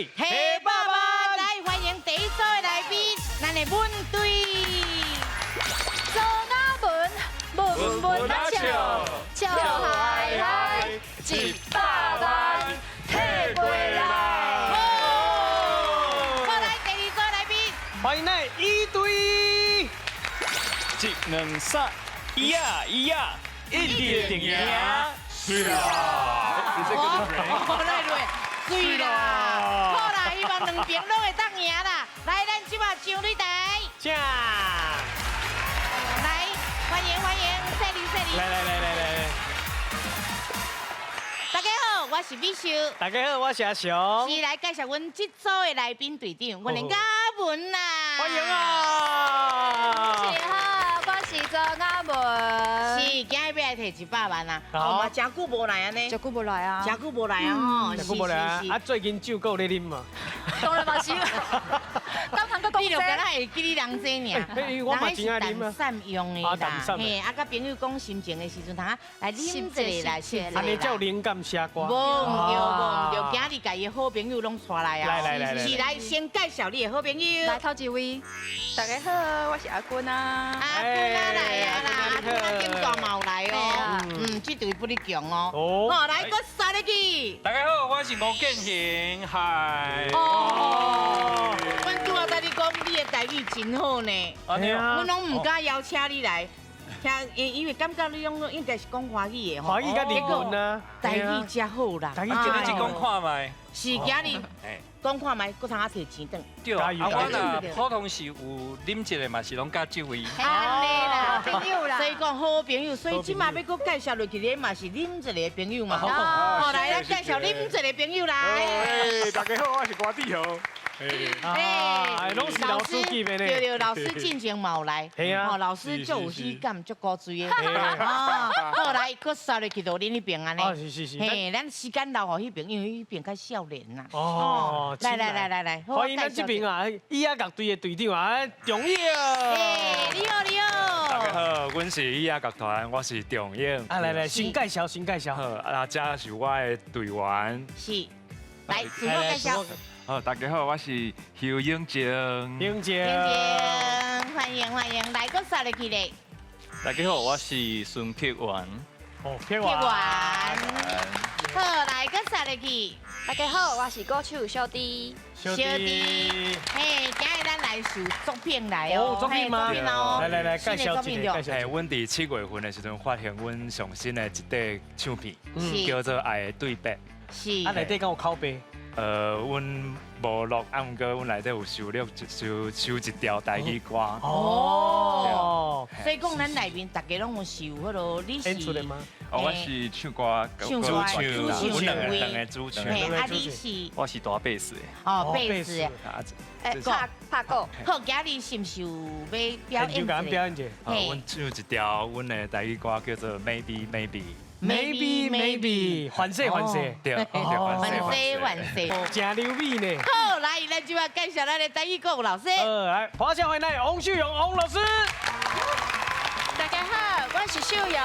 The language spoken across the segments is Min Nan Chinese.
语提百万，來歡迎第一組的來賓，咱的文隊。左阿文，文文啊笑，笑嗨嗨，100萬提過來。好，來第二組來賓，歡迎咱一隊。一兩三，一啊一啊，一定贏。是啦，哦，來來，水啦，好啦，希望兩邊攏會當贏啦。來，咱這馬上擂台，正。來，歡迎歡迎，說你說你。來來來來來。大家好，我是美秀。大家好，我是阿雄。是來介紹阮這組的來賓隊長，阮的雅文啦。歡迎啊！是好，我是周雅文。是，今日欲來提100萬啊！哦嘛，誠久無來按呢。誠久無來啊。誠久無來啊吼。誠久無來啊！啊，最近酒閣有咧啉嘛？當然嘛是。當堂閣講你就敢若會記你人這爾。我嘛真愛啉啊。淡用的啦，嘿，啊，佮朋友講心情的時陣，通啊來啉一下啦，是。按呢才有靈感寫歌。無毋對，無毋對，今日共伊的好朋友攏帶來啊。來來來來。是來先介紹你的好朋友。來頭一位。大家好，我是阿君啊。阿君啊來啊啦，阿君啊頂大嘛有來哦。嗯，這隊比你強哦。好，來閣殺入去。大家好，我是吳建行，嗨。哦。阮拄仔佮你講，你的台語真好呢。阮攏毋敢邀請你來。聽，因為感覺你攏應該是講華語的吼。華語佮日文啊。台語才好啦。台語今日講看覓。是今日講看覓，閣通仔提錢轉。對，啊，我若普通時有啉一個嘛，是攏佮這位。按呢啦，朋友啦。所以講好朋友，所以這馬欲閣介紹落去的嘛是啉一个朋友嘛。好，來，咱介紹啉一個朋友來。哎，大家好，我是郭志豪。哎，攏是老師級的呢。對對，老師進前嘛有來。係啊。老師足有喜感，足古錐的。好，來，閣殺落去到恁彼邊按呢。哦，是是是。嘿，咱時間留予彼邊，因為彼邊較少年啦。哦，來來來來來，歡迎咱這邊啊，椅仔樂隊的隊長啊，仲英。哎，你好你好。大家好，阮是椅仔樂團，我是仲英。啊，來來，先介紹先介紹。好，啊，這是我的隊員。是，來自我介紹。好，大家好，我是邱永靜。永靜，永靜，歡迎歡迎，來閣殺入去咧。大家好，我是孫柏元。哦，柏元。好，來閣殺入去。大家好，我是歌手小弟。小弟。嘿，今日咱來受作品來哦。作品嗎？來來來，介紹一下。嘿，阮佇7月份的時陣發行阮上新的一塊唱片，叫做《愛的對白》。是。啊，內底敢有口白？阮無錄，啊，毋過阮內底有收錄收收一條台語歌。哦，所以講咱內面大家攏有受彼囉，你是？哦，我是唱歌，唱歌，主唱，阮兩個主唱。嘿，啊，你是？我是彈貝斯的。哦，貝斯。欸，拍拍鼓。好，今日是毋是有欲表演？表演者。阮唱一條阮的台語歌，叫做 Maybe Maybe。 Maybe Maybe，反勢反勢，對，反勢反勢，誠流美呢。好，來，咱這馬介紹咱的台語歌老師。來，華夏歡迎來王秀蓉王老師。大家好，我是秀蓉。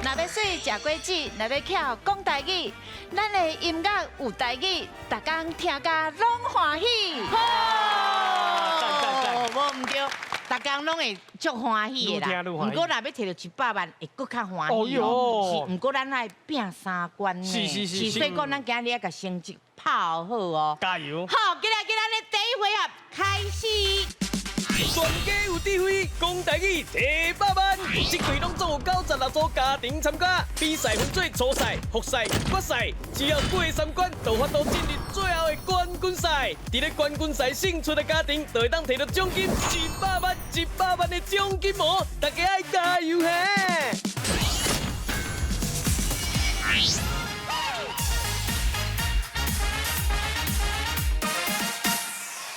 若欲媠食果子，若欲巧講台語，咱的音樂有台語，逐工聽甲攏歡喜。好，無毋對。逐工攏會足歡喜的啦，毋過若欲提著100萬，會閣較歡喜哦。是，毋過咱愛拼三關呢。是是是。所以講，咱今日愛共成績拍好哦。加油！好，今日今日的第一回合開始。全家有智慧，講台語提百萬，這隊攏總有96組家庭參加，比賽分做初賽、複賽、決賽，只要過三關，就有法度進入最後的冠軍賽。佇咧冠軍賽勝出的家庭，就會當提著獎金100萬、100萬的獎金哦！大家愛加油嘿！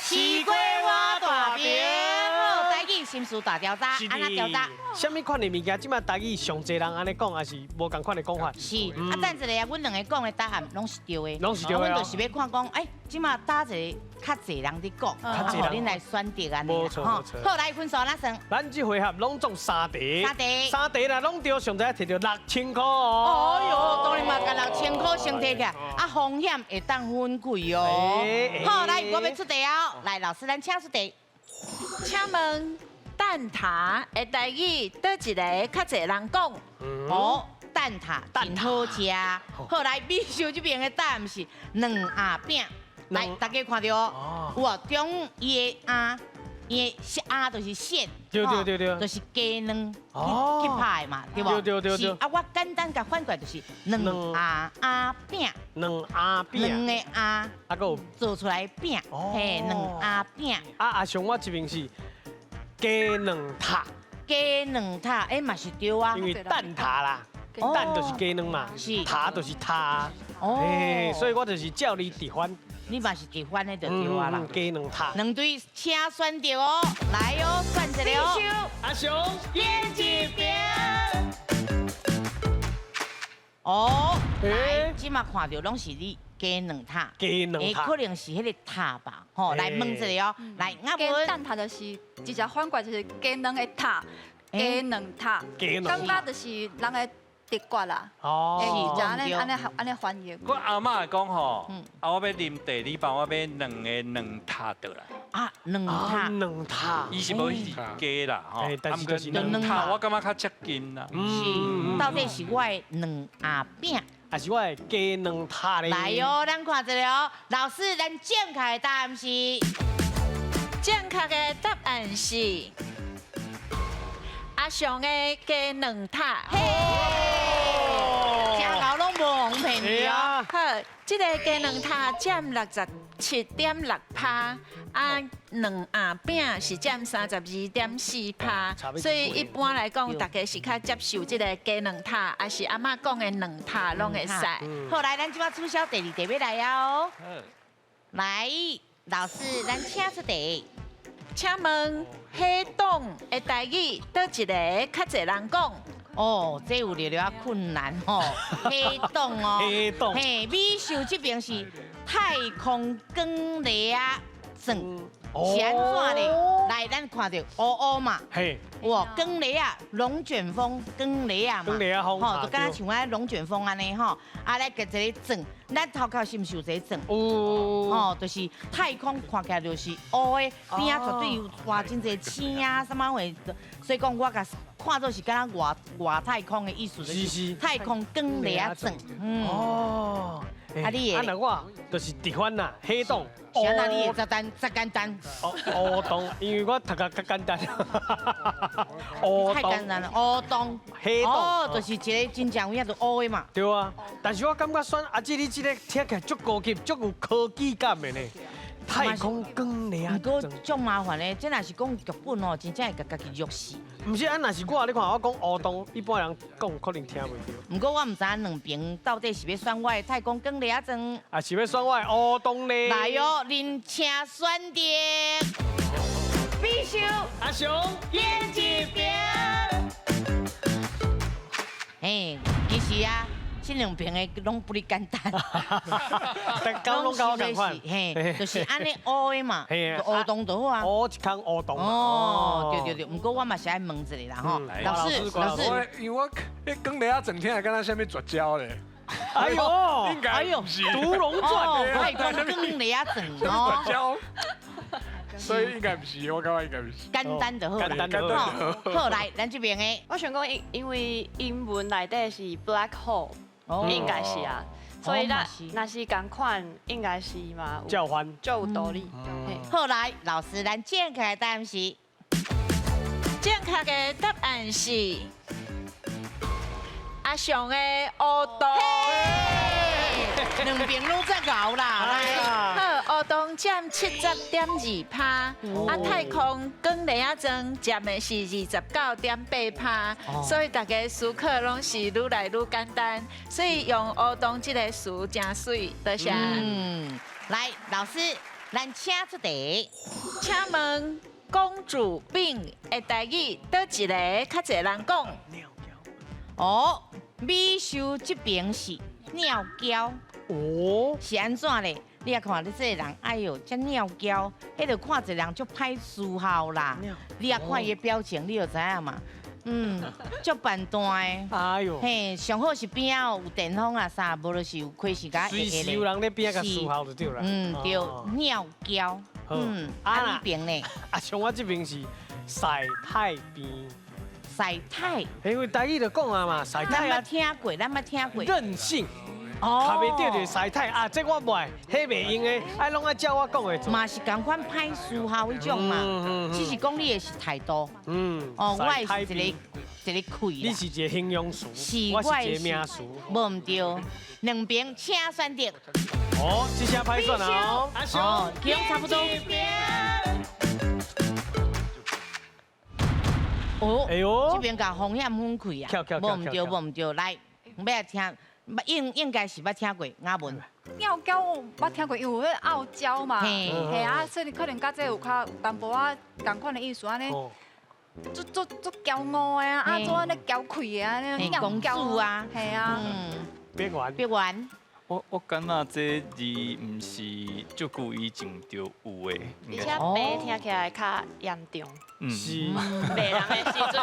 西瓜我大饼。是毋临时大调查，按怎调查？啥物款的物件，这马台语上济人按呢讲，抑是无仝款的讲法？是，啊，等一下啊，阮两个讲的答案拢是对的，拢是对的。阮就是欲看讲，哎，这马佗一个较济人伫讲，啊，予恁来选择按呢。无错无错。好，来分数按怎算？咱这回合拢总三题，三题，三题啦，拢对，上济摕著6000箍哦。哎哟，当然嘛，共6000箍先提起来，啊，风险会当分开哦。好，来，我欲出题哦。来，老师，咱请出题。请问蛋挞的台语佗一个较济人讲？哦，蛋挞真好食。好，来，美秀这边的答案是卵仔饼。来，大家看著哦，有哦，中伊的鸭，伊的鸭就是馅，对对对对，就是鸡卵去拍的嘛，对无？对对对对。啊，我简单共翻过来就是卵鸭鸭饼，卵鸭饼，两个鸭，啊，阁有做出来饼，嘿，卵鸭饼。啊，阿雄，我这边是鸡卵塔，鸡卵塔，哎，嘛是对啊，因为蛋挞啦，蛋就是鸡卵嘛，是，塔就是塔，哦，所以我就是照你直翻。你嘛是直翻的就对啊啦。鸡卵塔。两队请选择哦，来哦，选一个哦。阿雄，演一边。哦，来，这马看著拢是你鸡卵塔，鸡卵塔，可能是彼个塔吧，吼，来问一下哦，来，阿文，蛋挞就是直接反过来就是鸡卵的塔，鸡卵塔，感觉就是人的直觉啦，哦，是按呢按呢按呢翻译。我阿嬷讲吼，啊，我欲啉茶，你帮我买两个卵塔倒来。啊，卵塔，卵塔，伊是无彼是鸡啦，吼，但是就是卵塔，我感觉较接近啦。是，到底是我的卵仔饼，还是我的鸡卵塔咧？来哦，咱看一下哦，老师，咱正确的答案是，正确的答案是阿雄的鸡卵塔。嘿，食到拢无哄骗去哦。好，这个鸡卵塔占67.6%，啊，卵鸭饼是占32.4%，所以一般来讲，大家是较接受这个鸡卵塔，抑是阿嬷讲的卵塔拢会使。好，来，咱这摆取消第二题欲来啊哦。来，老师，咱请出题。请问黑洞的台语佗一个较济人讲？哦，这有略略困难吼。黑洞哦，黑洞，嘿，美秀这边是太空光雷仔钻，是按怎咧？来，咱看著乌乌嘛，嘿，哇，光雷仔龙卷风，光雷仔嘛，光雷仔风，吼，就敢若像按龙卷风按呢吼，啊来夹一个钻，咱头壳是毋是有一个钻？有，吼，就是太空看起来就是乌的，边仔绝对有挂真济星啊，啥物货，所以讲我共看做是敢若外外太空的意思，就是太空光雷仔钻。哦，啊你的，啊那我就是直翻啦，黑洞。啥那你会遮单遮简单？乌洞，因为我读甲较简单。太简单了，乌洞，黑洞，哦，就是一个真正有影就乌的嘛。对啊，但是我感觉选阿姊你这个听起来足高级，足有科技感的呢。太空光雷仔毋过足麻烦的，这若是讲剧本哦，真正会共家己弱死。毋是啊，若是我，你看我讲乌洞，一般人讲可能听袂著。毋过我毋知影两边到底是欲选我的太空光雷仔钻，抑是欲选我的乌洞呢？来哦，恁请选择。必修阿雄演一边。嘿，其实啊，这两边的拢不哩简单。但讲拢佮我仝款，嘿，就是按呢乌的嘛，乌洞就好啊。乌一空乌洞。哦，对对对，毋过我嘛是爱问一下啦吼。老师，老师，因为我彼光雷仔钻听起来敢若啥物绝招咧。哎呦，应该毋是。毒龙传，太空光雷仔钻哦。绝招。所以应该毋是，我感觉应该毋是。简单就好啦，简单就好。好，来，咱这边的。我想讲，因为英文内底是 black hole，应该是啊，所以咱若是仝款，应该是嘛。叫翻。足有道理。好，来，老师，咱正确的答案是。正确的答案是阿雄的乌洞。两边拢遮𠢕啦，来，好，乌洞占70.2%，啊，太空光雷仔钻占的是29.8%，所以大家思考拢是愈来愈简单，所以用乌洞这个词真媠，多谢。嗯，来，老师，咱请出题，请问公主病的台语，佗一个較濟人講？哦，美秀這邊是尿嬌。哦，是按怎咧？你也看你這個人，哎喲，遮尿嬌，彼就看一個人足歹伺候啦。你也看伊的表情，你就知影嘛。嗯，足笨蛋的。哎呦，嘿，上好是邊仔有電風啊啥，無就是有開時共隨時有人咧邊仔共伺候就對啦。嗯，對，尿嬌。嗯，啊你邊咧？啊，像我這邊是曬太病。曬太。因為台語就講啊嘛，曬太啊。咱捌聽過，咱捌聽過。任性。哦，較袂對就是曬太啊，這我袂愛，彼袂用的，愛攏愛照我講的做。嘛是仝款歹伺候彼種嘛，只是講你的是態度。嗯，哦，我的是一個一個氣。你是一個形容詞，是我是一個名詞。無毋對，兩邊請選擇。哦，這下歹選啊！哦，其中差不多。哦，哎呦，這邊共風險分開啊，無毋對，無毋對，來，欲來聽。應該是捌聽過雅文。尿嬌我捌聽過，因為有彼傲嬌嘛，嘿啊，所以可能佮這有較淡薄仔仝款的意思按呢，足足足驕傲的啊，啊，做按呢嬌氣的按呢，公主啊，嘿啊。別玩，別玩。我感覺這字毋是足久以前就有的，而且病聽起來較嚴重。是。罵人的時陣，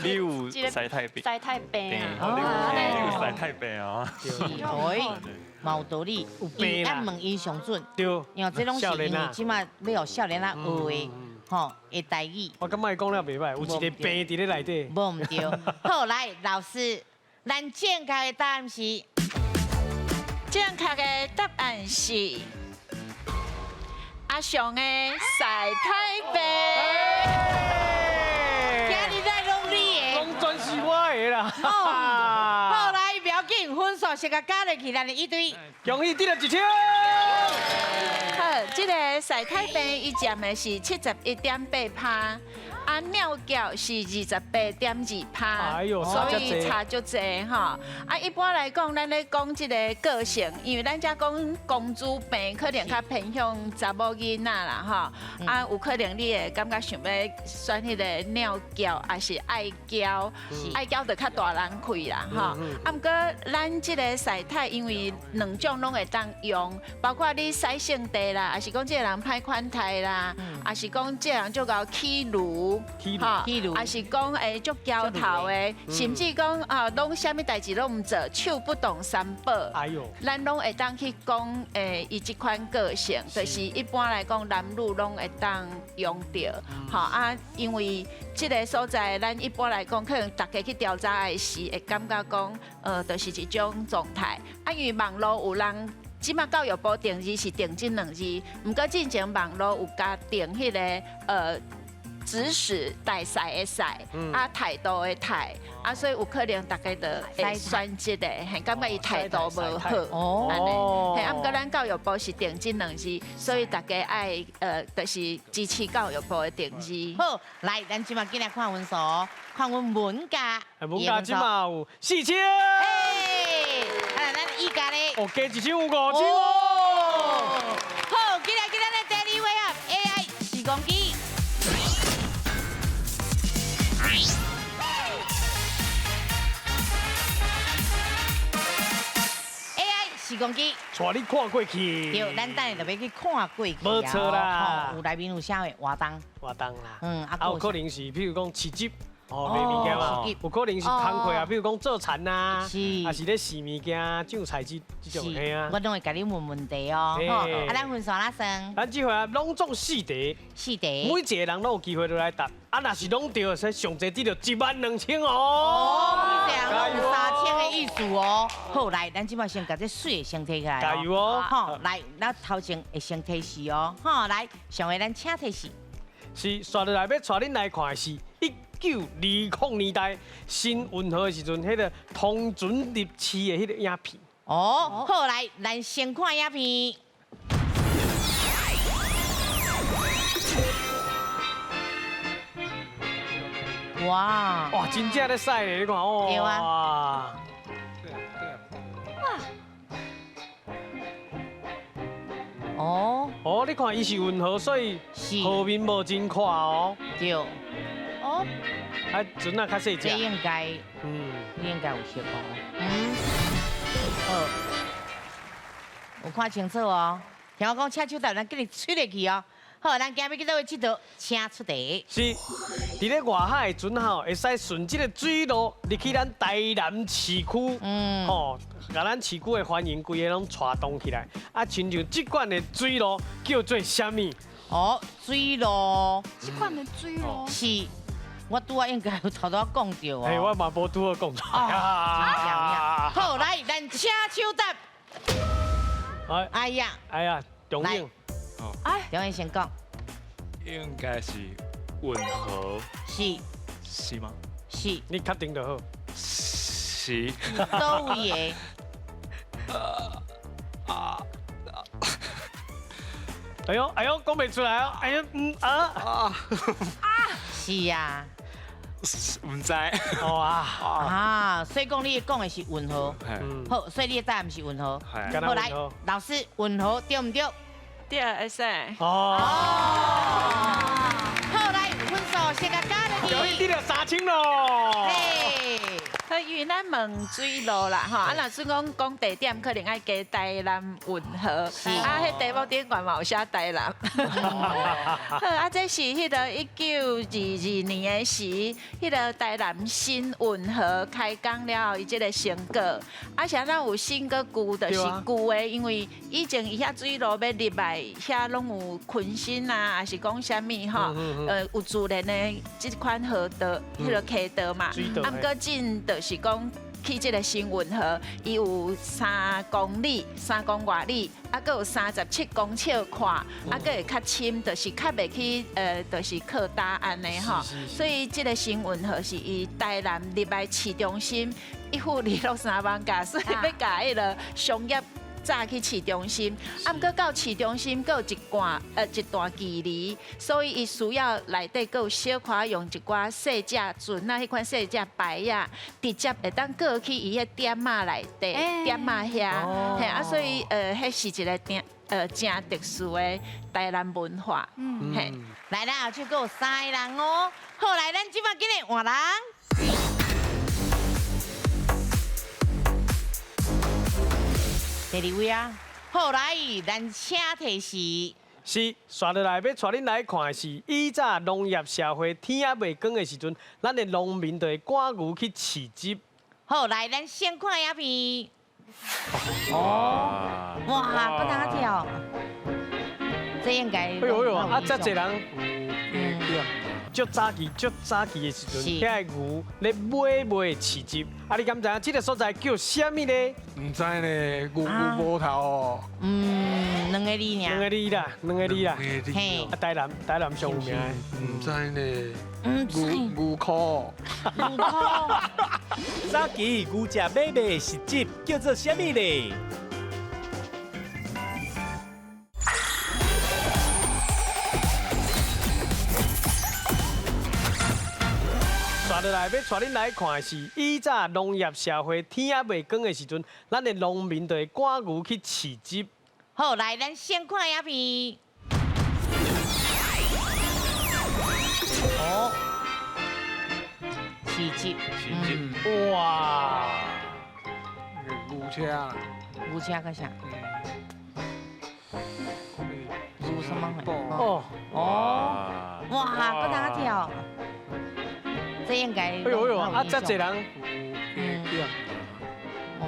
你有你有曬太病，曬太病啊！你有曬太病啊！是，對，嘛有道理。伊按問伊上準，對，因為這攏是因為這馬欲予少年仔學的，吼，的台語。我感覺伊講了袂歹，有一個病佇咧內底。無毋對。好，來，老師，咱正確的答案是。正確的答案是阿雄的曬太病。今日在攏你的，攏全是我的啦。好，來，不要緊，分數先共加落去，咱的一隊。恭喜得了1000。好，這個曬太病伊佔的是71.8%。啊，尿嬌是28.2%，所以差足濟吼。啊，一般來講，咱咧講這個個性，因為咱遮講公主病，可能較偏向查某囡仔啦吼。啊，有可能你會感覺想欲選彼個尿嬌，抑是愛嬌，愛嬌就較大人氣啦吼。啊，毋過咱這個曬太，因為兩種攏會當用，包括你洗性地啦，抑是講這個人歹款待啦，抑是講這個人足𠢕起怒。吼，抑是講會足澆頭的，甚至講啊，攏啥物代誌攏毋做，手不動三寶。哎喲，咱攏會當去講伊這款個性，就是一般來講男女攏會當用著。吼啊，因為這個所在，咱一般來講，可能大家去調查的時，會感覺講，就是一種狀態。啊，因為網路有人。這馬教育部定義是定這兩字，毋過進前網路有加定彼個指使大細的細，啊態度的態，啊所以有可能大家就會選這個，嘿，感覺伊態度無好，按呢，嘿，啊毋過咱教育部是定這兩字，所以大家愛就是支持教育部的定義。好，來，咱這馬緊來看分數，看阮文家，文家這馬有4000，啊，咱伊家咧，哦，加1000有5000哦。好，緊來，緊來，咱第二回合 AI 時光機。AI 時光機，帶你看過去。對，咱等下就欲去看過去。無錯啦，有內面有啥物活動？活動啦，嗯，啊，有可能是，譬如講市集。哦，賣物件嘛，有可能是工課啊，比如講做田啊，抑是咧試物件、種菜這種嘿啊。我攏會共你問問題哦。啊，咱分數按怎算？咱這回啊，攏總4題。4題。每一個人攏有機會落來答。啊，若是攏對，說上濟得著12000哦。哦，每一個人攏有3000的意思哦。好，來，咱這擺先共這水的先提起來。加油哦！好，來，咱頭前會先提示哦。好，來，上回咱請提示。是，紲落來欲帶恁來看的是1920年代新運河的時陣，彼個通船入市的彼個影片。哦，好，來，咱先看影片。哇！哇，真正咧屎咧，你看哦。對啊。哇！哦。哦，你看伊是运河，所以河面无真宽哦。对。哦。啊，船仔较细只。这应该，应该有识哦。好，有看清楚哦。听我讲，请手答，咱叫你吹入去哦。好，咱今日去佗位𨑨迌，请出题。是，伫咧外海的船吼，会使顺这个水路入去咱台南市区，吼，共咱市区的繁荣规个拢带动起来。啊，亲像这款的水路叫做啥物？哦，水路。这款的水路。是，我拄仔应该有头拄仔讲著哦。嘿，我嘛无拄好讲。哦，好，来，咱请手答。哎呀，哎呀，中英。哎，中英先讲。应该是运河。是。是吗？是。你确定就好。是。佗位的？啊。哎呦哎呦，讲袂出来哦！哎呦，啊啊。是啊。毋知。哦啊。啊，所以讲你讲的是运河。好，所以你的答案是运河。好，来，老师，运河对毋对？对，会使。哦。好，来，分数先共加落去。小英得了3000咯。嘿。好，因为咱问水路啦，吼，啊，若是讲讲地点，可能爱加台南运河，啊，彼题目顶悬嘛有写台南。好，啊，这是彼个1922年的时，彼个台南新运河开工了后，伊这个成果，啊，是按怎有新阁旧，就是旧的，因为以前伊遐水路欲入来，遐拢有昆山啊，还是讲啥物吼，有自然的这款河道，彼个溪道嘛，啊，毋过进就是讲去这个新运河，伊有3公里、3公外里，啊，阁有37公尺宽，啊，阁会较深，就是较袂去，就是靠大按呢吼。所以这个新运河是伊台南入来市中心，一富二鹿三艋舺，所以欲共彼个商业早去市中心，啊，毋过到市中心阁有一段一段距离，所以伊需要内底阁有小可用一寡细只船啊，彼款细只排仔，直接会当过去伊彼点仔内底，点仔遐，嘿啊，所以彼是一个真真特殊的台南文化，嘿。来啦，后手阁有3个人哦。好，来，咱这摆紧来换人。第二位啊，好，来，咱请提示。是，紲落来欲带恁来看的是，以早农业社会天犹未光的时阵，咱的农民就会赶牛去饲殖。好，来，咱先看影片。哦，哇，搁通跳，这应该。哎呦哎呦，啊，遮济人。足早期，足早期的时阵，遐个牛咧买卖饲殖，啊，你敢知影这个所在叫啥物呢？毋知呢，牛牛无头哦。两个字尔。两个字啦，两个字啦。嘿。啊，台南，台南上有名的。毋知呢。牛牛箍。牛箍。早期牛食买卖市集叫做啥物呢？紲落来，欲带恁来看的是，以早农业社会天犹未光的时阵，咱的农民就会赶牛去饲殖。好，来，咱先看影片。哦，饲殖，饲殖，哇，牛车，牛车个啥？牛什么？哦，哦，哇，搁通跳。这应该。哎呦哎呦，啊，遮济人。哇。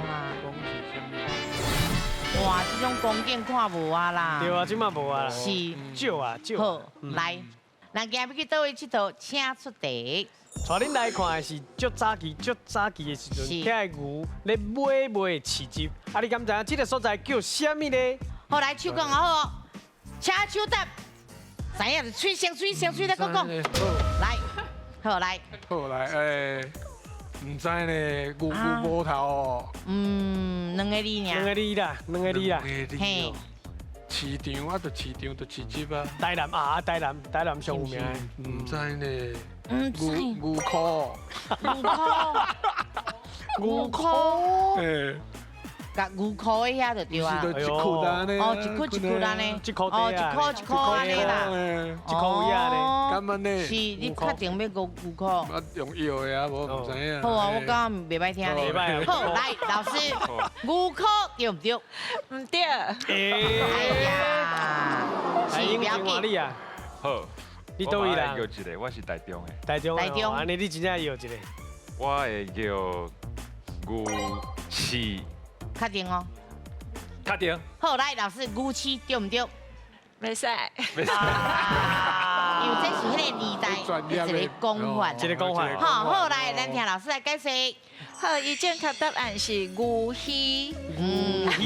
哇，这种光景看无啊啦。对啊，这马无啊啦。是。少啊少。好，来，咱今日去佗位𨑨迌，请出题。带恁来看的是足早期、足早期的时阵，遐个牛咧买卖市集。啊，你敢知影这个所在叫啥物呢？好，来手讲好哦，请手答。知影就喙先喙先喙再阁讲。来，好来。好来，毋知呢，牛牛无头哦。两个字尔。两个字啦，两个字啦。嘿。市场啊，就市场，就市集啊。台南啊，台南，台南上有名的。毋知呢。牛牛箍。牛箍。牛箍。嘿。共共牛箍的遐就對啊。一箍按呢。哦，一箍一箍按呢。一箍哦，一箍一箍按呢啦。一箍有影呢。敢按呢？是，你確定欲牛牛箍？啊，用搖的啊，無毋知影。好啊，我感覺袂歹聽咧。好，來老師，牛箍對毋對？毋對。哎呀，是不要緊。好，你佗位來？搖一个，我是台中的。台中。台中。按呢你真正搖一个。我會叫牛市。確定哦。確定。好，來老師，牛市對毋對？袂使。袂使。因為這是彼个年代一个講法。一个講法。好，好，來，咱聽老師來解釋。好，伊正確答案是牛墟。牛墟。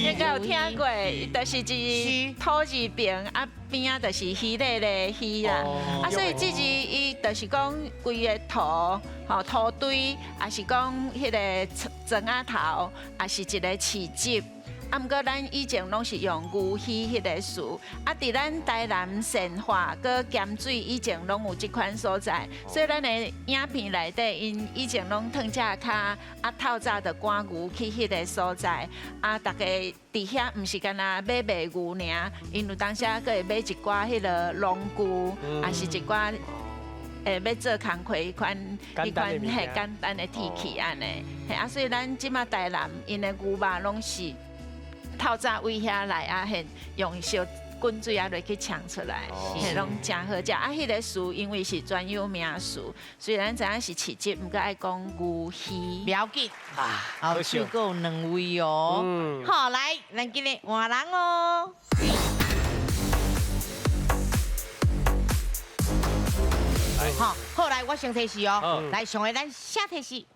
應該有聽過，伊就是一土字邊啊，邊仔就是虛咧咧虛啦。啊，所以這字伊就是講規个土，吼土堆，也是講彼个磚仔頭，也是一個市集。啊，毋過咱以前攏是用牛墟彼个詞，啊，佇咱台南善化閣鹹水以前攏有這款所在，所以咱的影片內底，𪜶以前攏褪只跤，啊，透早就趕牛去彼个所在，啊，逐家佇遐毋是干焦買賣牛爾，𪜶有當時閣會買一寡彼个農具，抑是一寡欲做工課彼款彼款嘿簡單的鐵器按呢，嘿啊，所以咱這馬台南𪜶的牛肉攏是。透早位遐來啊，現用燒滾水啊落去沖出來，彼攏誠好食。啊，彼个詞因為是專有名詞，雖然知影是市集，毋過愛講牛墟。不要緊，後手閣有兩位哦。好，來，咱今日換人哦。好，好來，我先提示哦。來，上個咱寫提示。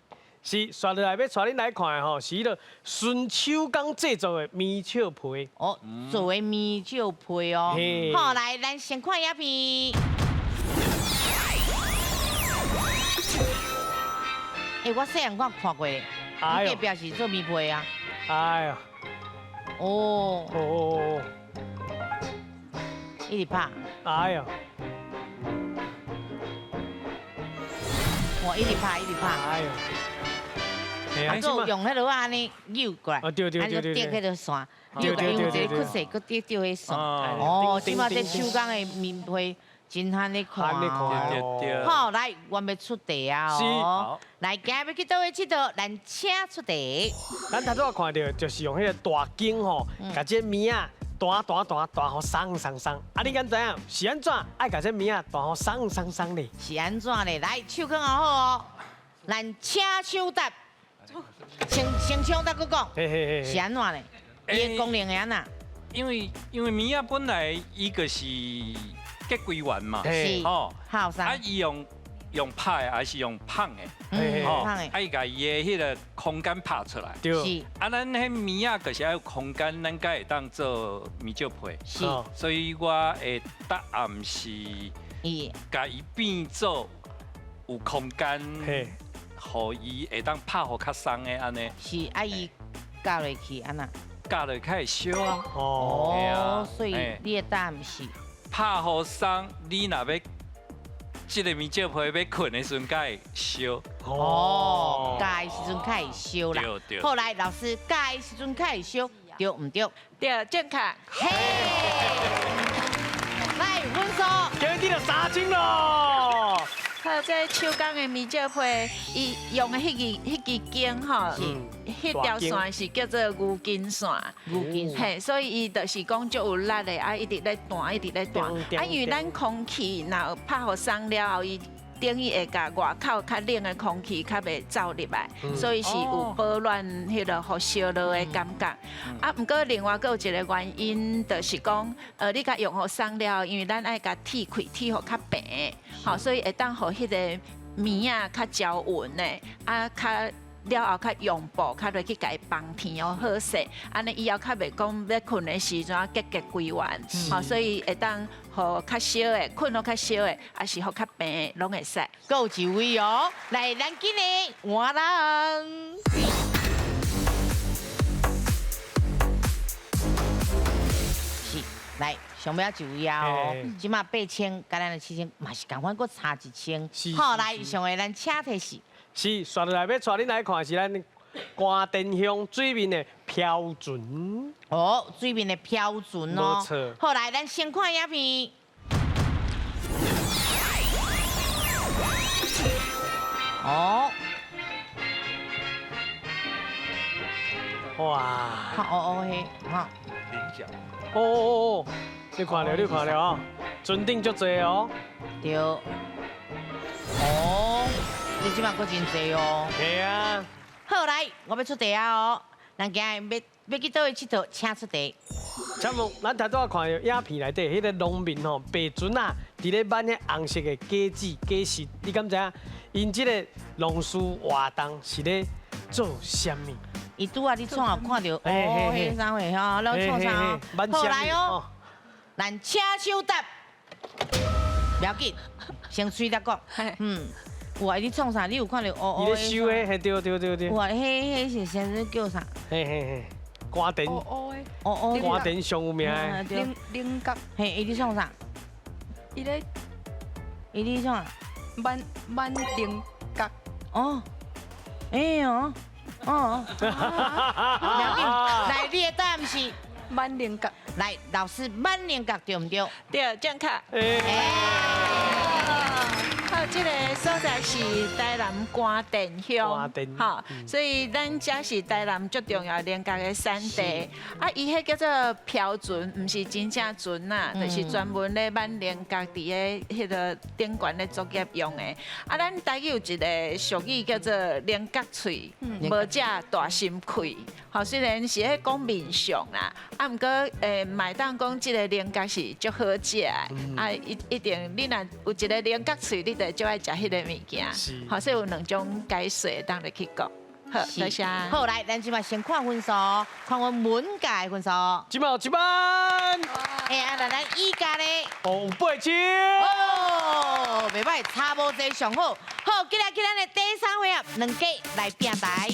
是，紲落來欲帶恁來看的吼，是彼个純手工製作的棉笑被。哦，做的棉笑被哦。好，來，咱先看影片。欸，我細漢我看過咧，你隔壁是做棉被啊。哎呦。哦。哦。一直拍。哎呦。哇，一直拍，一直拍。哎呦。啊，閣有用彼落按呢扭過來，啊閣疊彼个線，扭過來，因為這個曲線閣疊著彼線。哦，這馬這手工的棉被真罕咧看。好，來，阮欲出題啊！哦，來，今日欲去佗位𨑨迌，咱請出題。咱頭拄仔看著就是用彼个大弓吼，共這棉仔彈彈彈彈予鬆鬆鬆。啊，你敢知影是按怎愛共這棉仔彈予鬆鬆鬆咧？是按怎咧？來，手囥好哦，咱請搶答。先搶答閣講，是按怎咧？伊的功能會按怎？因為棉仔本來伊就是結規圓嘛，吼，啊，伊用拍的還是用捧的，吼，啊，伊共伊的彼个空間拍出來。是。啊，咱彼棉仔就是愛有空間，咱才會當做棉笑被。是。所以我的答案是，共伊變做有空間。予伊會當拍予較鬆的按呢。是啊，伊咬落去按怎？咬落去會燒啊。哦，所以你的答案是拍予鬆，你若欲這个棉笑被欲睏的時陣，才會燒。哦，咬的時陣較會燒啦。對對。後來老師咬的時陣較會燒，對毋對？對，正確。嘿，來分數。今日就30咯。好，這手工的棉笑被，伊用的彼支弓吼，彼條線是叫做牛筋線。牛筋線。嘿，所以伊就是講足有力的，啊，一直咧彈，一直咧彈。啊，因為咱空氣若有拍予鬆了後，伊等於會共外口較冷的空氣較袂走入來，所以是有保暖彼个予燒熱的感覺。啊，毋過另外閣有一个原因，就是講，你共用予鬆了，因為咱愛共鐵開，鐵予較平，吼，所以會當予彼个棉仔較焦勻的，啊，較了後較用布，較落去共伊綁天哦好勢，按呢以後較袂講欲睏的時陣結結規圓，吼，所以會當予較燒的，睏予較燒的，抑是予較平的，攏會使。閣有一位哦，來，咱今日換人。是，來，上尾仔一位啊哦，這馬8000，佮咱的7000嘛是仝款，閣差1000。好，來，上个咱請提示。是，紲落來欲帶恁來看是咱關田鄉水面的。飘船。哦，水面的飘船哦。沒錯。好，來，咱先看影片。哦。哇！哦哦嘿，哈。菱角。哦哦哦，你看到，你看到哦，船顶足濟哦。對。哦，你這擺閣真濟哦。係啊。好，來，我欲出題啊哦。咱今日欲去佗位𨑨迌，請出題。請問，咱頭拄仔看著影片內底，彼个農民吼，白船仔，佇咧挽彼紅色的果子果實，你敢知影？𪜶這个農事活動是咧做啥物？伊拄仔你創有看著，哦，彼啥貨吼，攏創啥？好來哦，咱請手答，不要緊，先喙來講，嗯。有啊，你創啥？你有看著？哦哦。伊咧收的，嘿對對對對。有啊，彼是啥物叫啥？嘿嘿嘿，瓜田。哦哦的。哦哦。瓜田上有名的。菱角。嘿，伊咧創啥？伊咧。伊咧創啥？挽菱角。哦。哎喲。哦。來，你的答案是？挽菱角。來，老師，挽菱角對毋對？對，正確。好，這个所在是台南關店鄉，吼，所以咱這是台南最重要菱角的產地。啊，伊彼叫做飘船，毋是真正船啦，就是專門咧挽菱角佇咧彼个頂懸咧作業用的。啊，咱台語有一个俗語叫做菱角喙，無食大心氣。吼，雖然是咧講面相啦，啊，毋過嘛會當講這个菱角是足好食的，啊，一定你若有一个菱角喙，你就足愛食彼个物件。好，所以有兩種解說當入去講。好，多謝。好，來，咱這擺先看分數，看阮文教的分數。這擺有一萬。哎，啊，來咱乙家咧。哦，有8000。哦，袂歹，差無濟上好。好，接來去咱的第三回合，兩家來拼台。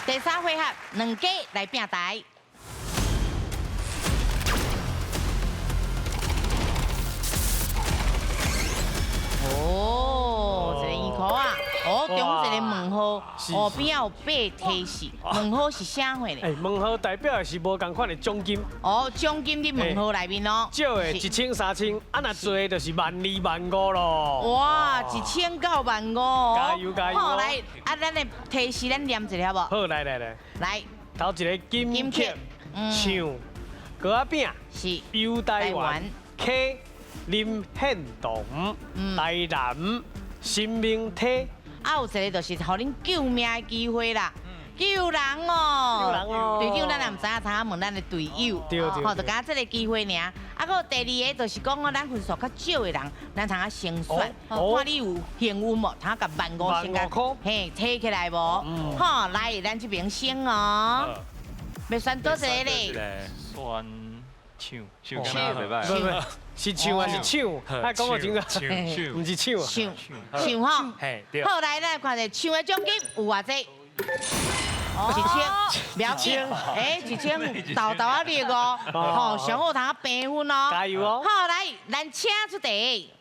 第三回合，兩家來拼台。哦，一个圆箍啊！哦，中一个问号，哦，边仔有八提示，问号是啥货咧？哎，问号代表的是无仝款的奖金。哦，奖金伫问号内面哦。少的1000、3000，啊，若济就是12000、15000咯。哇，1000到15000。加油加油！好，來，啊，咱的提示咱念一下好無？好，來來來。來，頭一個金曲唱糕仔餅是游台灣 K。林献堂，台南新明体，啊，有一个就是予恁救命的機會啦，救人哦，救人哦，隊長，咱也毋知影通問咱的隊友，對對，吼，就敢這个機會爾。啊，閣第二个就是講哦，咱分數較少的人，咱通啊先選，看你有幸運無，通共15,000先共，嘿，提起來無？好，來，咱這邊先哦，欲選佗一个咧？選唱，唱，袂歹。是唱還是唱？愛講個清楚，毋是唱。唱唱吼，好，來，咱來看者唱的獎金有偌濟？1000，不要緊，哎，1000豆豆仔力哦，吼，上好通平分哦。加油哦！好，來，咱請出題。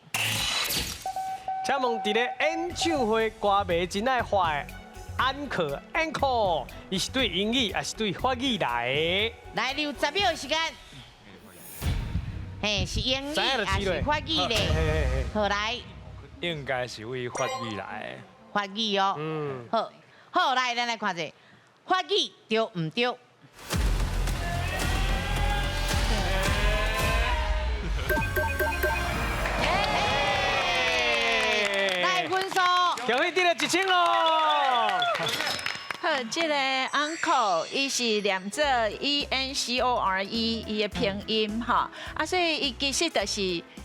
請問佇咧演唱會歌迷真愛喊的安可 encore，伊是對英語還是對法語來的？來，你有10秒的時間。嘿，是英語還是法語咧？好來，應該是為法語來的。法語哦，嗯，好，好來，咱來看者，法語對毋對？來分數，恭喜得了1000咯！好，這个 uncle 伊是念做 E N C O R E，伊的拼音吼，啊，所以伊其實就是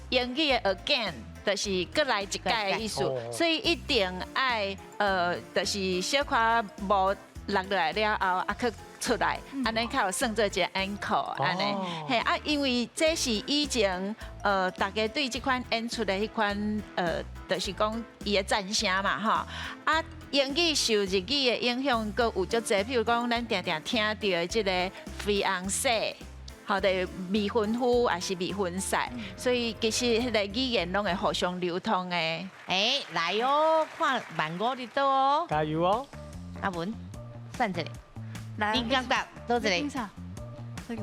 英語的 again，就是閣來一擺的意思，所以一定愛就是小可無落落來了後，啊，閣出來，按呢較有算做一个 encore 按呢，嘿啊，因為這是以前大家對這款演出的彼款就是講伊的讚聲嘛吼，啊。英語受日語的影響，閣有足濟，譬如講，咱定定聽著的這个飛昂西，好的未婚夫也是未婚婿，所以其实彼个语言拢会互相流通的。哎，来哦，看万五伫佗哦，加油哦！阿文，算一个，来，你感觉佗一个？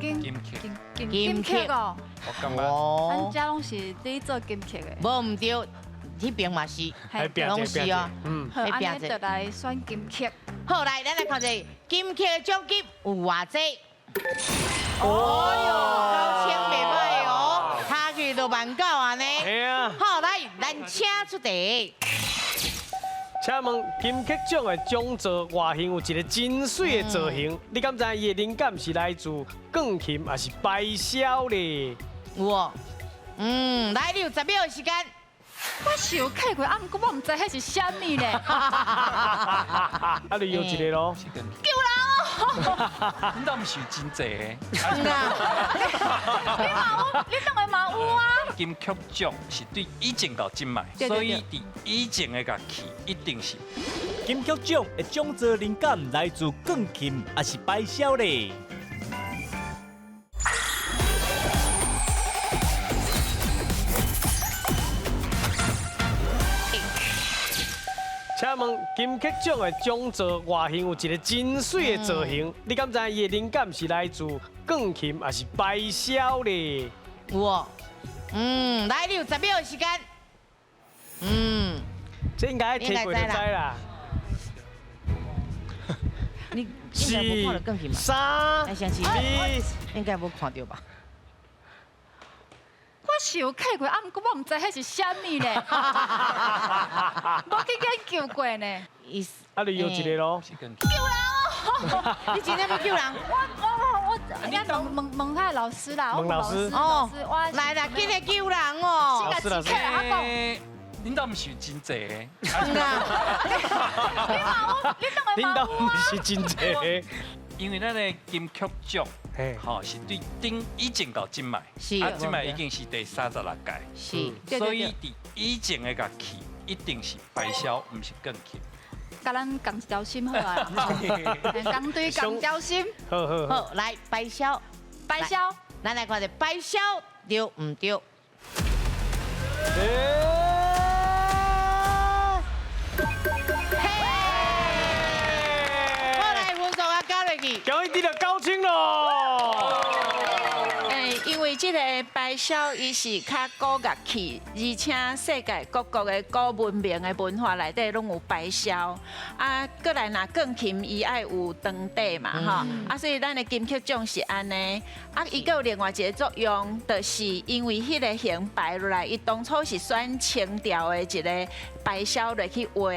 金金曲，金曲哦，我感觉，咱遮拢是咧做金曲的，无毋对，彼边嘛是，拢是哦，嗯，好，按呢就来选金曲。好，来，咱来看一下金曲的奖金有偌济？哦哟，9000袂歹哦，差距都万九按呢。好，来，咱请出题。请问金曲奖的奖座外形有一个真媠的造型，你敢知伊的灵感是来自钢琴还是排箫咧？有哦，嗯，来，你有10秒的时间。我是有看过，啊，毋过我毋知彼是啥物咧。啊，你摇一个咯。救人哦！你倒毋是真济的。你嘛有，你当然嘛有啊。金曲奖是对以前到这摆，所以伫以前的乐器一定是。金曲奖的奖座灵感来自钢琴，还是排箫咧？请问金曲奖的奖座外形有一个真媠的造型，你敢知伊的灵感是来自钢琴还是排箫咧？有哦，嗯，来，你有10秒的时间。嗯，这应该提过就知啦。你应该无看到钢琴吧？三、二，应该无看到吧？我是有看过，啊，毋过我毋知彼是啥物咧，无去研究过呢。啊，你摇一个咯。救人哦！你真正欲救人？我，你问问问下老师啦。问老师。哦，来啦，紧来救人哦。老师老师。恁倒毋是真济的。你嘛有，你当然嘛恁倒毋是真济的。因为咱的金曲奖，吼是对顶以前到这摆，啊这摆已经是第36届，是，所以伫以前的乐器一定是排箫，毋是钢琴。共咱仝一条心好啊，仝对仝条心。好好好，来排箫，排箫，咱来看者排箫对毋对？恭喜得到9000咯！因为这个排箫伊是较古乐器，而且世界各国的古文明的文化内底拢有排箫。啊，阁来若钢琴伊爱有长底嘛，吼。啊，所以咱的金曲奖是按呢。啊，伊阁有另外一个作用，就是因为彼个形排落来，伊当初是选清朝的一个排箫落去画，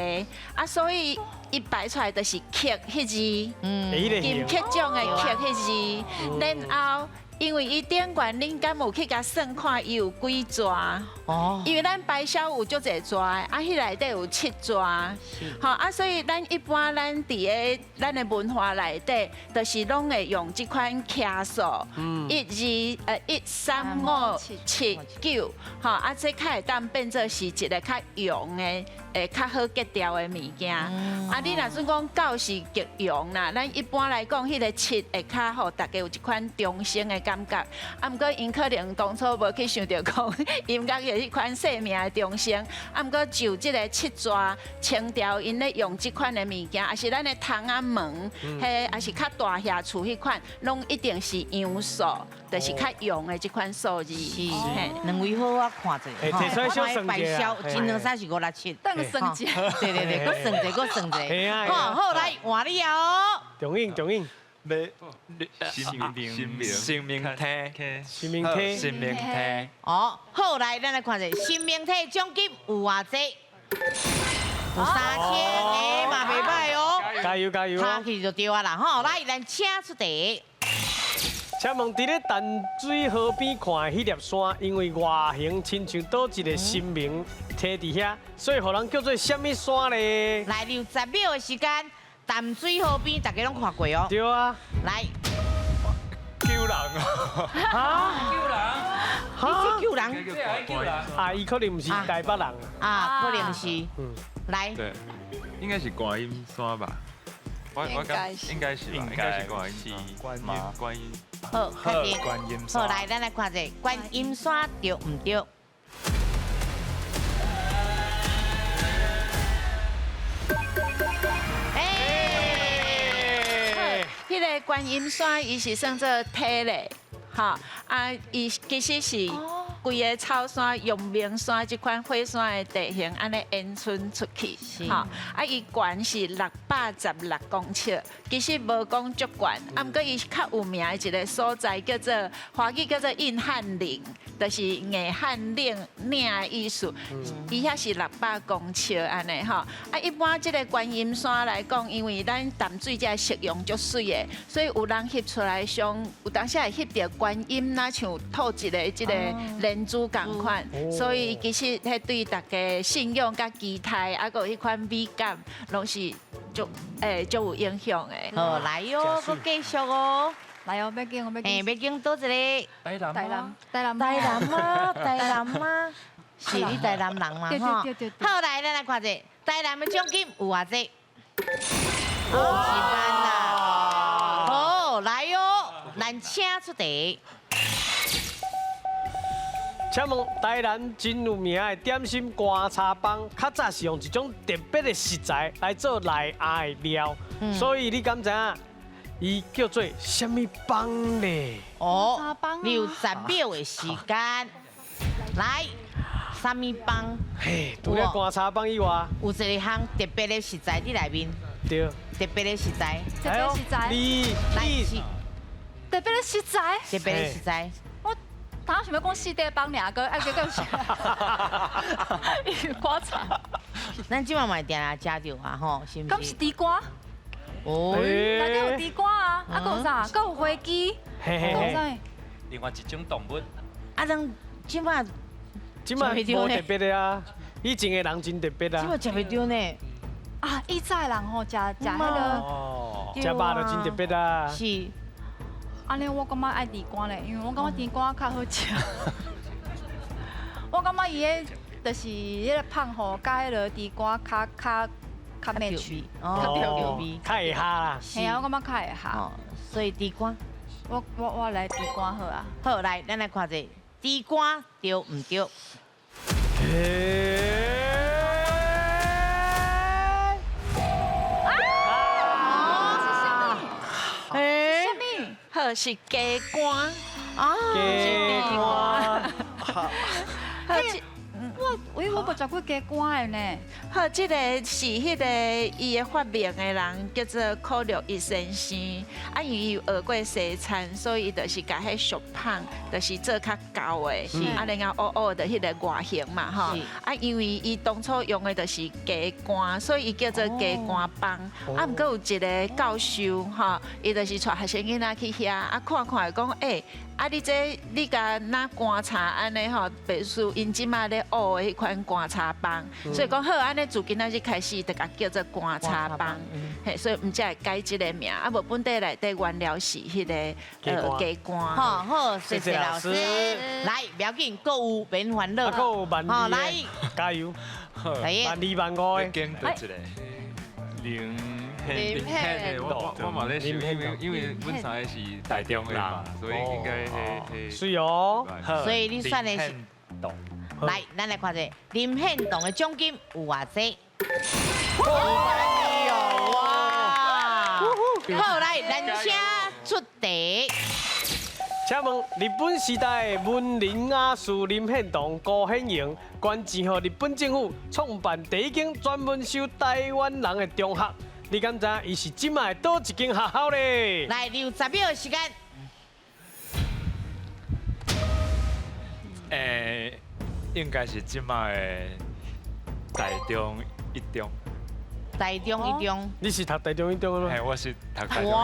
啊，所以伊排出来就是曲彼字，金曲奖的曲彼字，然后。因为伊顶悬，恁敢有去共算看，伊有几逝？哦，因为咱排箫有足济逝，啊，彼内底有7逝，吼啊，所以咱一般咱伫个咱的文化内底，就是拢会用这款卡数，1、2、1、3、5、7、9，吼啊，这较会当变做是一个较阳的、会较好格调的物件。啊，你若准讲9是极阳啦，咱一般来讲，彼个7会较予大家有一款中性的感觉，啊，毋过𪜶可能当初无去想著讲音乐的彼款生命的中性，啊，毋过就这个7逝清朝𪜶咧用这款的物件，也是咱的窗仔门，彼也是较大遐厝彼款，拢一定是阳数，就是较阳的这款数字。是，两位好啊，看者，提出来小算排箫，一两三四五六七，等算一下。对对对，阁算一下，阁算一下。好，好，来换你啊哦。中英，中英。新明体，新明体，新明体。哦，好，来，咱来看者，新明体奖金有偌济？有3000个嘛，袂歹哦。加油加油！拍去就对啊啦，吼，来，咱请出题。请问伫咧淡水河边看的彼粒山，因为外形亲像佗一个神明佇伫遐，所以予人叫做啥物山咧？来，你有10秒的时间。淡水河边，大家拢看过哦。对啊。来。救人哦。哈？救人？你是救人？救人？啊，伊可能毋是台北人。啊，可能是。嗯。来。对，应该是观音山吧。我感應該是，應該是觀音觀音觀音。好，確定。觀音山。好，來，咱來看者觀音山對毋對？彼个觀音山，伊是算做體咧，吼啊，伊其實是規个草山、陽明山這款火山的地形，按呢延伸出去，吼啊，伊懸是616公尺，其實無講足懸，啊，毋過伊較有名的一個所在叫做華語叫做硬漢嶺，就是硬漢嶺嶺的意思，伊遐是600公尺按呢吼，啊，一般這個觀音山來講，因為咱淡水這食用足媠的，所以有人翕出來相，有當時會翕著觀音，若像吐一个這個蓮珠仝款，所以其實彼對大家信仰佮期待，啊，閣有彼款美感，攏是足足有影響的。好，來喲，閣繼續哦。來哦，欲揀，我欲揀。欲揀佗一个？台南。台南，台南。台南啊，台南啊，是你台南人嘛？吼。好，來，咱來看者，台南的獎金有偌濟？50萬啦。好，來喲，咱請出題。請問台南真有名的點心乾炒枋，較早是用一種特別的食材來做內餡的料，所以你敢知影伊叫做啥物枋呢？哦，你有10秒的時間，來，啥物枋？嘿，除了乾炒枋以外，有一項特別的食材佇內面。對。特別的食材。特別食材。你你。特別的食材。特別的食材。我頭想欲講四塊枋爾，閣愛結果是乾炒。咱這擺嘛會定定食著啊，吼，是毋是？敢是甜瓜？哦，內底有甜瓜啊，啊，閣有啥？閣有花枝，閣有啥？另外一種動物。啊，咱這擺這擺無特別的啊，以前的人真特別啊。這擺食袂著呢。啊，以早的人吼，食食彼个，食肉就真特別啊。是。按呢，我感覺愛甜瓜咧，因為我感覺甜瓜較好食。我感覺伊个就是彼个胖吼，佮彼个甜瓜較較較 match，較對味，較會合啦。嘿啊，我感覺較會合。所以甜瓜，我來甜瓜好啊。好，來，咱來看者，甜瓜對毋對？好，是雞肝啊，雞肝。好，我喂，我無食過雞肝的呢。好，這個是彼個伊的發明的人叫做柯略伊先生。啊，因為伊有學過西餐，所以伊就是共彼俗麭，就是做較厚的，啊，然後烏烏的彼个外形嘛，吼。啊，因為伊當初用的就是雞肝，所以伊叫做雞肝枋。啊，毋過有一个教授，吼，伊就是帶學生囡仔去遐，啊，看看講，欸，啊，你這你共若乾炒按呢吼，袂輸𪜶這馬咧學的彼款乾炒枋，所以講好按呢，自今仔日開始就共叫做乾炒枋，嘿，所以毋才會改這个名，啊，無本底內底原料是彼个雞肝。好，好，謝謝老師。來，不要緊，閣有免煩惱。閣有萬好，來，加油！萬二萬五的。零林嘿，我嘛咧想，因為阮三个是台中的嘛，所以應該彼。是哦。所以你選的是。來，咱來看者林獻堂的獎金有偌濟？哎呦哇！好，來，咱請出題。請問日本時代文人雅士林獻堂、辜顯榮捐錢予日本政府創辦第一間專門收台灣人的中學，你敢知影伊是這擺佗一間學校咧？來，你有10秒的時間。應該是這擺的台中一中。台中一中。你是讀台中一中的嗎？嘿，我是讀台中一中。哇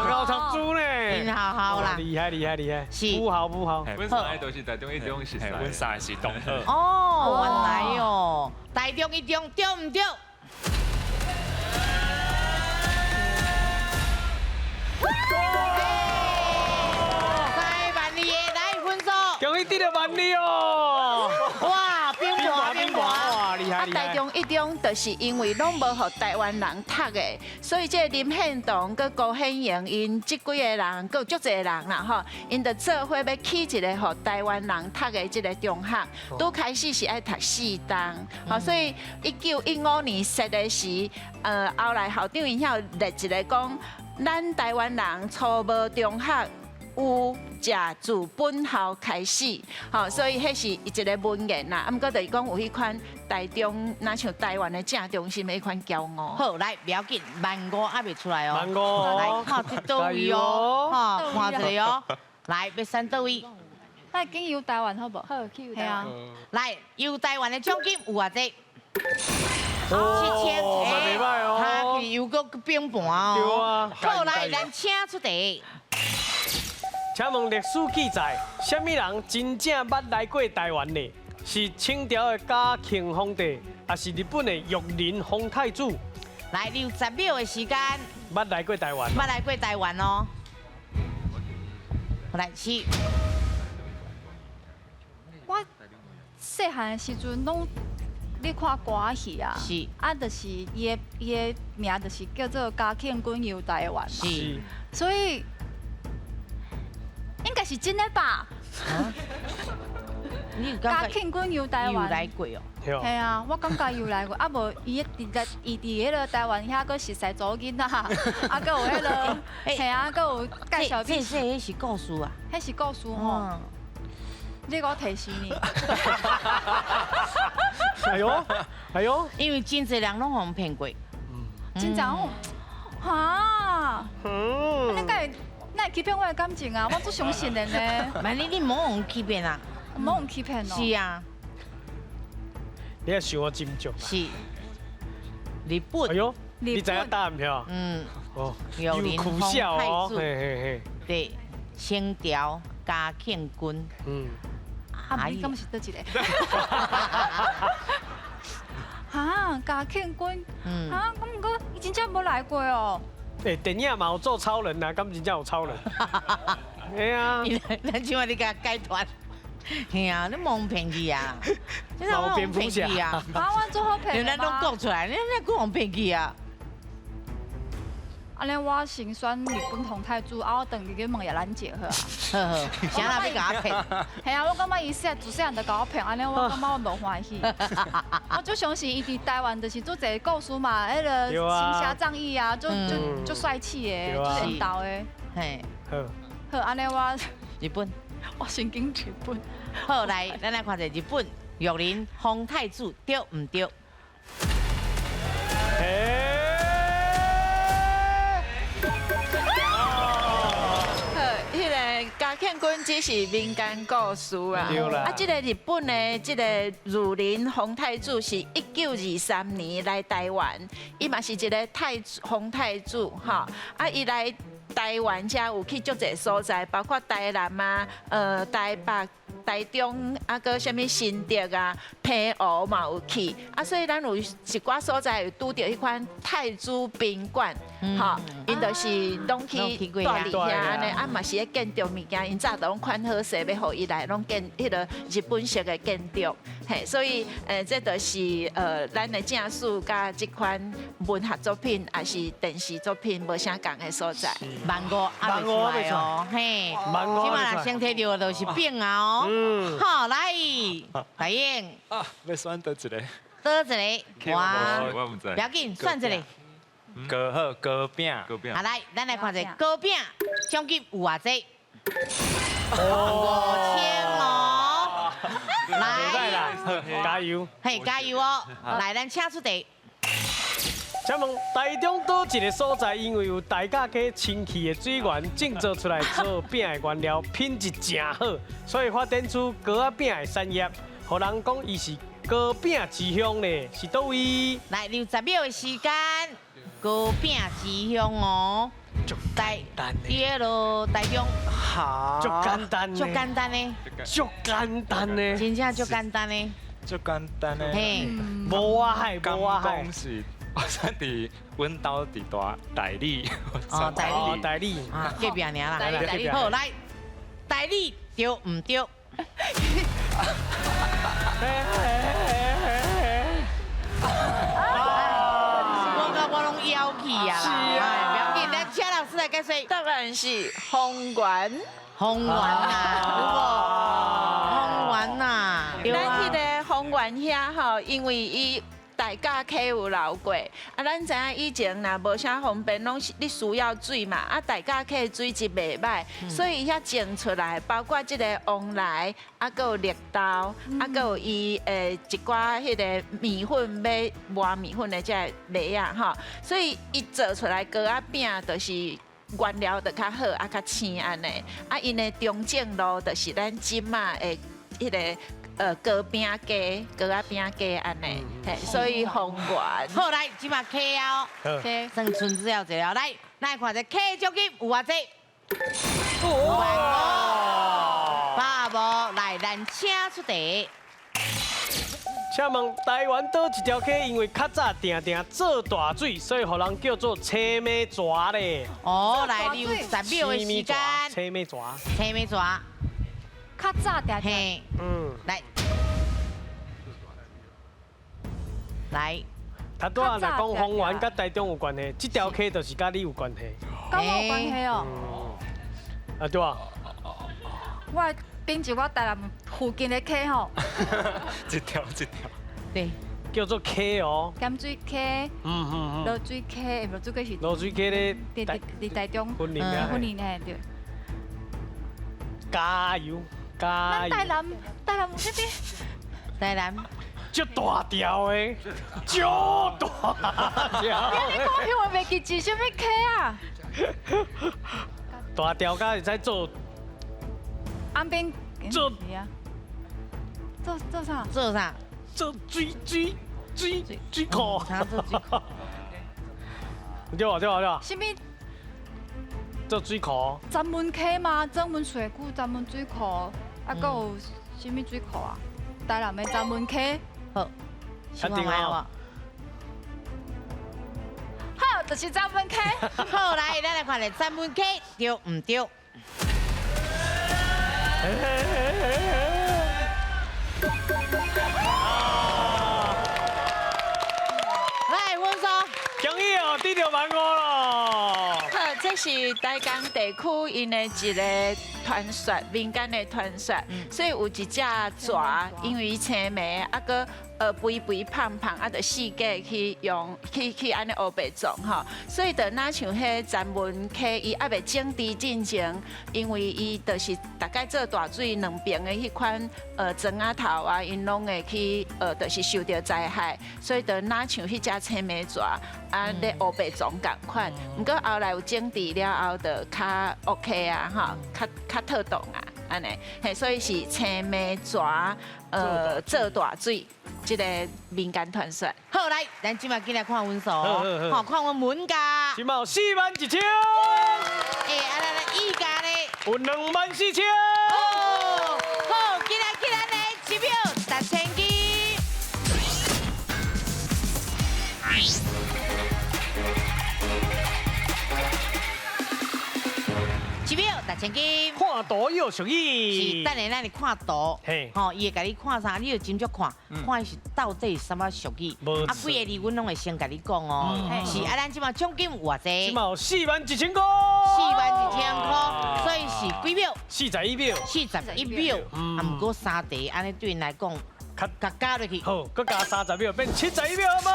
，𠢕讀書呢。真好好啦。厲害厲害厲害。是。不好不好。阮三個都是台中一中，是阮三個是同學。哦，原來哦，台中一中對毋對？3萬二的來分數。恭喜得到萬二哦！哇，冰盤冰盤，哇，厲啊，台中一中就是因为攏無予台灣人讀的，所以這個林獻堂佮高顯瑩𪜶這幾個人，閣有足濟人啦吼，𪜶就做伙欲起一個予台灣人讀的這個中學，拄開始是愛讀4冬，吼，所以1915年設的時，後來校長𪜶遐有列一個講，咱台灣人初無中學。有食自本校開始，吼，所以彼是一個文言啦。啊，毋過就是講有彼款台中，若像台灣的正中心的彼款驕傲。好，來，不要緊，15還袂出來哦。15，來，看這佗位哦，吼，看一下哦。來，欲選佗位？來，揀遊台灣好無？好，去遊台灣。來，遊台灣的獎金有偌濟？7000，袂䆀哦。他去遊閣變盤哦。對啊。好，來，咱請出題。請問歷史記載，啥物人真正捌來過台灣呢？是清朝的嘉慶皇帝，抑是日本的裕仁皇太子？來，你有10秒的時間。捌來過台灣。捌來過台灣哦。來，是。我細漢的時陣攏咧看歌仔戲啊，是，啊，就是伊的名就是叫做嘉慶君遊台灣嘛，是，所以。應該是真的吧？嘉慶君遊台灣，有來過哦。係啊，我感覺有來過，啊無伊佇伊佇彼个台灣遐閣熟似查某囡仔，啊閣有彼个，係啊，閣有介紹。這這彼是故事啊？彼是故事吼。你閣提示呢？哎喲，哎喲，因為真濟人攏予人騙過。真正哈？嗯。你敢會？哪會欺騙我的感情啊！我足相信的呢。萬一你無予欺騙啊？無予欺騙哦。是啊。你也想我斟酌。是。日本。哎喲，你知影答案票？嗯。哦。有苦笑哦。嘿嘿嘿。對，清朝嘉慶君。嗯。啊，你敢是佗一個？哈，嘉慶君。嗯。啊，咁毋過伊真正無來過哦。欸，電影嘛有做超人啊，敢真正有超人？對啊。咱這擺你共解脫。嘿啊，你無騙去啊？你哪有騙去啊？啊，我做好騙。咱攏講出來，你哪閣予騙去啊？按呢我先選日本皇太子，啊，我轉去去問葉蘭姐好啊。好好，啥人欲共我騙？係啊，我感覺伊細自細漢就共我騙，按呢我感覺我無歡喜。我足相信伊佇台灣就是足濟故事嘛，彼个行俠仗義啊，足足足帥氣的，足緣投的。嘿。好。好，按呢我日本，我先揀日本。好，來，咱來看一下日本裕仁皇太子對毋對？嘉慶君只是民間故事啊，啊，這個日本的這個裕仁皇太子是1923年來台灣，伊嘛是一個皇太子吼，啊，伊來台灣遮有去足濟所在，包括台南啊、台北、台中啊，閣啥物新竹啊、澎湖嘛有去，啊，所以咱有一寡所在有拄著彼款太子賓館，吼，𪜶就是攏去住佇遐按呢，啊嘛是咧建築物件，𪜶早就攏款好勢，欲予伊來攏建彼个日本式的建築，嘿，所以這就是咱的正史佮這款文學作品，抑是電視作品無啥仝的所在。15還袂出來哦，嘿，這擺若先提著的就是餅啊哦。好，來，大英。啊，欲選佗一个？佗一个？哇，我毋知。不要緊，選一个。糕好糕餅。糕餅。好，來，咱來看一下糕餅獎金有偌濟？5000哦。來，加油！嘿，加油哦！來，咱請出題。請問台中佗一个所在，因為有大甲溪清氣的水源製造出來做餅的原料，品質誠好，所以發展出糕仔餅的產業，予人講伊是糕餅之鄉呢，是佗位？來，你有10秒的時間，糕餅之鄉哦，台第二台中，好，足簡單，足簡單的，足簡單的，真正足簡單的，足簡單的，嘿，無我海，無我海。我說佇阮兜佇大大理，哦，大理，大理，啊，隔壁爾啦，好，來，大理對毋對？解说。答案是方圆。方圆啊，有無？方圆啊，咱彼个方圆遐吼，因为伊大甲溪有流过，啊，咱知影以前若无啥方便，拢是你需要水嘛，啊，大甲溪水质袂歹，所以遐种出来，包括这个旺来，啊，阁有绿豆，啊，阁有伊的一寡彼个面粉欲磨面粉的这个麦仔吼，所以伊做出来糕仔饼就是。原料就较好，啊较青按呢，啊𪜶的中正路就是咱这马的彼个糕饼街、糕仔饼街按呢，嘿，所以方圆。好，来，这马 K 哦，算春子了一个，来，咱来看这 K 奖金有偌济？5万块，百无，来，咱请出题。请问台湾佗一条溪，因为较早定定做大水，所以予人叫做青暝蛇咧。哦，来，你有10秒的时间。青暝蛇。青暝蛇。较早定定。嗯。来。来。头拄仔若讲方圆佮台中有关系，这条溪就是佮你有关系。佮我有关系哦。啊对啊。我。顶一我台南附近的溪吼，一条一条，对，叫做溪哦，咸水溪，濁水溪，濁水溪是濁水溪咧，伫台中，云林啊，云林嘿对。加油加油！台南台南有啥物？台南，足大条的，足大条。你讲我袂记是啥物溪啊？大条甲会使做。岸边做做做啥？做啥？做水水水水库。做水库？对啊对啊对啊。啥物？做水库。专门溪吗？专门水库、专门水库，啊，阁有啥物水库啊？台南的专门溪。好，确定啊。好，就是专门溪。好，来，咱来看咧，专门溪对毋对？来，温叔，恭喜哦，得到万五咯！好，这是台江地区𪜶的一个传说，民间的传说，所以有一只蛇，因为青暝，啊阁肥肥胖胖，啊，就四界去用去去按呢乌白撞吼，所以就若像彼专门溪，伊犹未整治进前，因为伊就是大概做大水两边的彼款庄仔头啊，𪜶拢会去就是受著灾害，所以就若像彼只青暝蛇啊咧乌白撞仝款。毋过后来有整治了后，就较 OK 啊，吼，较较妥当啊，按呢，嘿，所以是青暝蛇做大水。这个民间传说。好，来，咱这马紧来看分数，好，看阮文家。这马有4万1千。哎，啊，咱来义家咧。有2万4千。哦，好，进来进来来，一秒达千金。一秒达千金。看图有俗语。是，等下咱来看图，吼，伊会共你看啥，你就斟酌看，看伊是到底是啥物俗语。啊，几个字阮拢会先共你讲哦。是，啊，咱这马奖金有偌济？这马有4万1千块。4万1千块，所以是几秒？41秒。41秒。啊，毋过三题按呢对𪜶来讲，较加落去。好，阁加30秒，变71秒好无？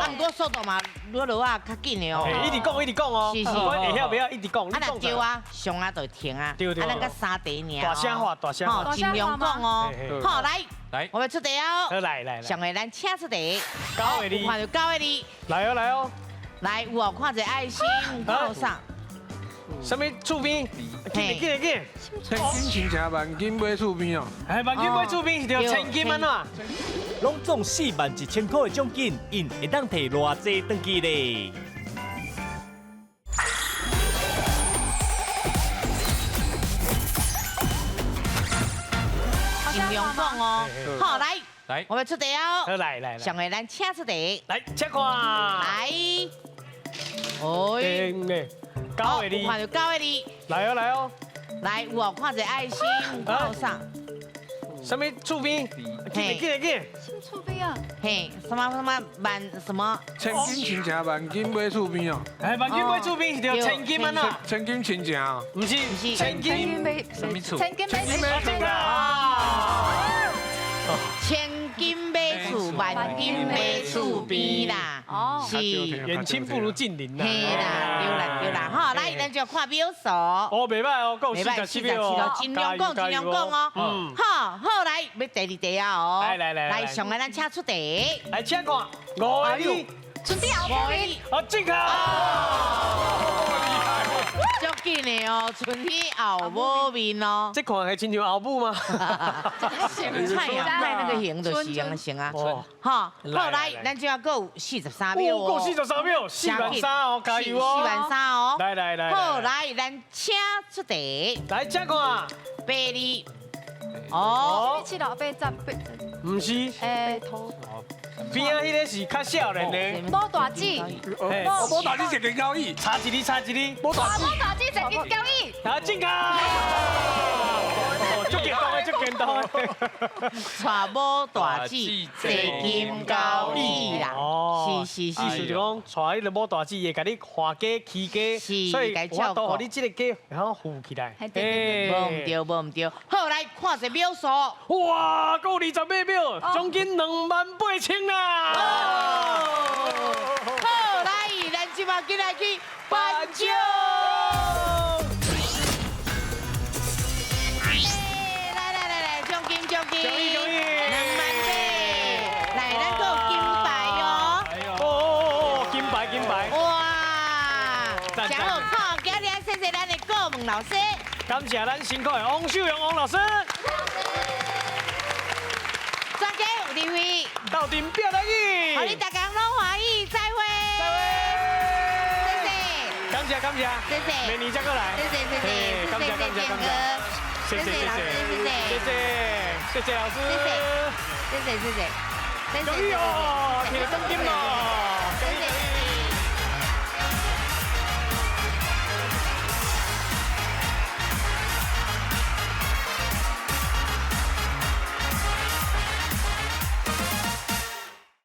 啊，毋过速度嘛，愈落啊较紧的哦。一直讲，一直讲哦。是是。我会晓袂晓一直讲。啊，若对啊，上啊就停啊。对对。啊，咱阁三题尔。大声话，大声话。尽量讲哦。好，来。来，我们出题哦。来来来。上个咱请出题。九个字。看著9个字。来哦来哦。来，有哦，看一个爱心，看啥？啥物厝边？紧紧紧！千金亲像万金买厝边哦。哎，万金买厝边是著千金按怎？拢总4万1千块的奖金，𪜶会当提偌济转去咧？尽量讲哦。好，来，来，我们出题哦。来来来，上个咱请出题。来，请看。来。哎。9个字。看著9个字。来哦来哦。来，有哦，看一个爱心，看啥？啥物厝边？紧紧紧！什么厝边啊？嘿，什么什么万什么？千金亲情万金买厝边哦。哎，万金买厝边是著千金啊？千金亲情。毋是，毋是。千金买什么厝？千金买厝边啊！千金买厝，万金买厝边啦。哦，是。远亲不如近邻啦。嘿啦，对啦对啦，好，来，咱就看秒数。哦，袂歹哦，够47秒哦，尽量讲，尽量讲哦。嗯。好，好来，欲第二题啊哦。来来来。来，上来咱请出题。来，请看，五个字。春天后母面。好，正确。足紧的哦，春天后母面哦。这看会亲像后母吗？菜啊，菜那个形就是样成啊。好，好来，咱这阁有43秒哦。阁43秒，4万3哦，加油哦。4万3哦。来来来。好，来，咱请出题。来，请看。八字。哦。七六八十八。毋是。诶。边仔彼个是较少年的。某大姊。某大姊坐金交椅。差一字，差一字。某大姊。某大姊坐金交椅。啊，正确。足简单的，足简单的。娶某大姊坐金交椅啦。哦，是是是。意思就讲，娶彼个某大姊会共你看家起家，所以我都予你这个家会晓富起来。无毋对，无毋对。好，来看一秒数。哇，阁有28秒，奖金2万8千啦！好，来，咱这马紧来去颁奖。来来来来，奖金奖金，奖金奖金，2万8，来，咱阁有金牌哦。哦哦，金牌金牌。哇，真好看，今日谢谢咱的顾问老师，感谢咱辛苦的王秀荣王老师。专家有智慧，斗阵拼台语，予你逐家拢欢喜，再会。再会。谢谢。感谢感谢。谢谢。明年再过来。谢谢谢谢。感谢感谢感谢。谢谢谢谢谢谢谢谢老师。谢谢谢谢谢谢。恭喜哦，摕奖金哦。谢谢。